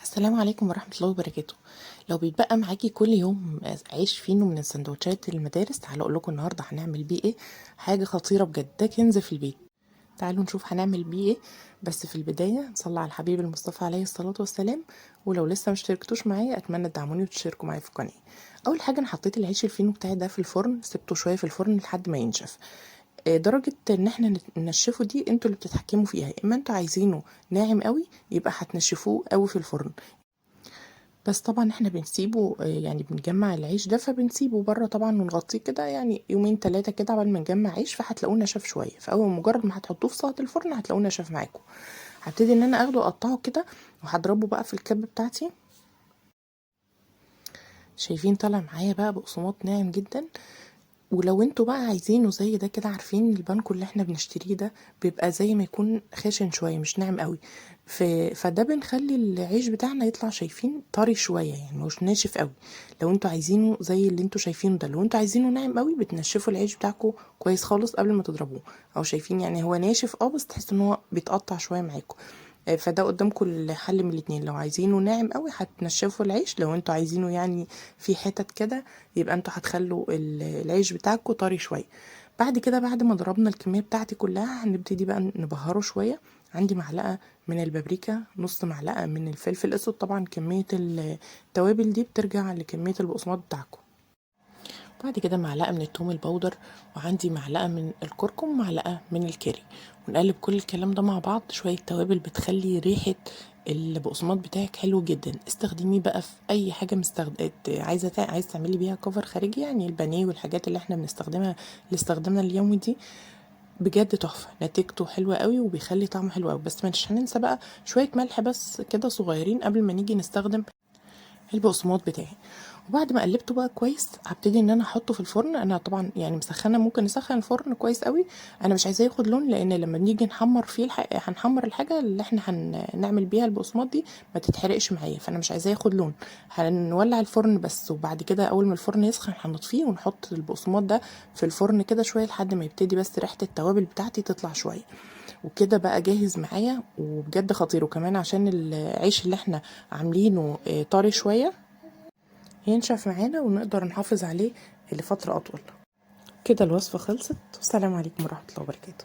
السلام عليكم ورحمة الله وبركاته. لو بيتبقى معاكي كل يوم عيش فينو من السندوتشات المدارس، تعالوا اقول لكم النهارده هنعمل بيه ايه. حاجة خطيرة بجد، ده كنز في البيت. تعالوا نشوف هنعمل بيه ايه. بس في البداية نصلي على الحبيب المصطفى عليه الصلاة والسلام. ولو لسه ما اشتركتوش معايا اتمنى تدعموني وتشتركوا معايا في القناة. اول حاجة انا حطيت العيش الفينو بتاعي ده في الفرن، سبته شوية في الفرن لحد ما ينشف. درجة ان احنا ننشفه دي انتوا اللي بتتحكموا فيها، اما انتوا عايزينه ناعم قوي يبقى هتنشفوه قوي في الفرن، بس طبعا احنا بنسيبه، يعني بنجمع العيش ده فبنسيبه بره طبعا ونغطيه كده يعني يومين تلاتة كده عبال ما نجمع عيش، فهتلاقوه نشف شوية. فاول مجرد ما هتحطوه في صاجة الفرن هتلاقوه نشف معاكم. هبتدي ان انا اخده اقطعه كده وهضربه بقى في الكب بتاعتي. شايفين طالع معايا بقى بقسماط ناعم جدا. ولو انتوا بقى عايزينه زي ده كده، عارفين البانكو اللي احنا بنشتريه ده بيبقى زي ما يكون خشن شوية مش ناعم قوي، فده بنخلي العيش بتاعنا يطلع شايفين طري شوية، يعني مش ناشف قوي. لو انتوا عايزينه زي اللي انتوا شايفينه ده، لو انتوا عايزينه ناعم قوي بتنشفوا العيش بتاعكم كويس خالص قبل ما تضربوه، او شايفين يعني هو ناشف بس تحسوا ان هو بيتقطع شوية معاكم. فده قدامكم الحل من الاتنين. لو عايزينه ناعم قوي هتنشفوا العيش، لو انتوا عايزينه يعني في حتت كده يبقى انتوا هتخلوا العيش بتاعكم طري شوية. بعد كده بعد ما ضربنا الكمية بتاعتي كلها هنبتدي بقى نبهره شوية. عندي معلقه من البابريكا، نص معلقه من الفلفل الاسود، طبعا كمية التوابل دي بترجع لكميه البقسماط بتاعكم. بعد كده معلقه من التوم البودر، وعندي معلقه من الكركم، ومعلقة من الكاري، ونقلب كل الكلام ده مع بعض. شوية توابل بتخلي ريحه البقسماط بتاعك حلو جدا. استخدميه بقى في اي حاجة عايزه تعملي بيها كفر خارجي، يعني البانيه والحاجات اللي احنا بنستخدمها لاستخدامنا اليومي دي، بجد تحفة، نتيجته حلوة قوي وبيخلي طعمه حلو قوي. بس مش هننسى بقى شوية ملح بس كده صغيرين قبل ما نيجي نستخدم البقسماط بتاعي. وبعد ما قلبته بقى كويس هبتدي ان انا احطه في الفرن. انا طبعا يعني مسخنه، ممكن نسخن الفرن كويس قوي. انا مش عايزاه ياخد لون، لان لما بنيجي نحمر فيه هنحمر الحاجة اللي احنا هنعمل بيها البقسماط دي ما تتحرقش معايا، فانا مش عايزاه ياخد لون. هنولع الفرن بس، وبعد كده اول ما الفرن يسخن هنطفيه ونحط البقسماط ده في الفرن كده شوية لحد ما يبتدي بس ريحه التوابل بتاعتي تطلع شوية وكده. بقى جاهز معايا وبجد خطير. وكمان عشان العيش اللي احنا عاملينه طري شوية ينشف معانا ونقدر نحافظ عليه لفترة أطول. كده الوصفة خلصت، والسلام عليكم ورحمة الله وبركاته.